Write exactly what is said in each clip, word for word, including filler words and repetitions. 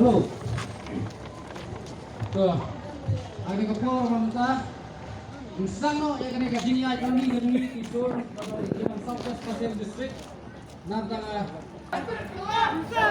Hello. To, ha kane ka por mynta, ngi sngewthuh ïa kane ka jingïaid lynti ka jong ngi ki sur, ka jong ngi South West Khasi Hills District. Namar ka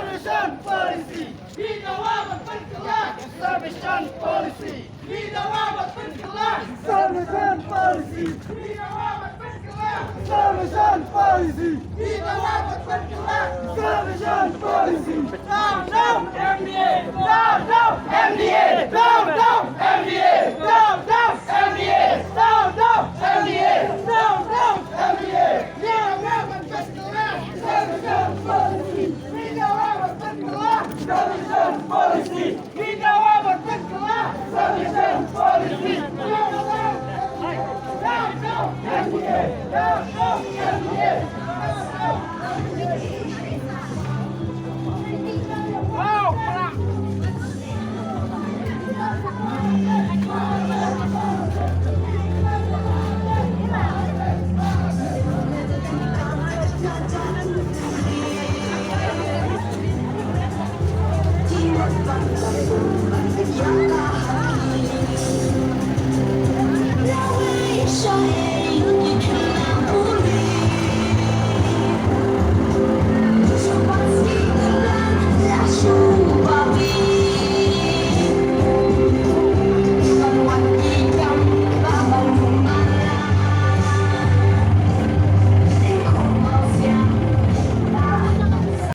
Reservation Policy. Ngi dawa ban pynkylla Reservation Policy. Ngi dawa ban pynkylla Reservation Policy. Ngi dawa ban pynkylla Reservation Policy. Ngi dawa ban pynkylla Reservation Policy. Down, down, M D A. Down, down, M D A. Down, down, M D A. Down, down, M D A. Down, down, M D A. Down, down, M D A. Ngi dawa ban pynkylla Reservation Policy. Ngi dawa ban pynkylla Reservation Policy. Ngi dawa ban pynkylla Reservation Policy. Down, down, M D A. Down, down,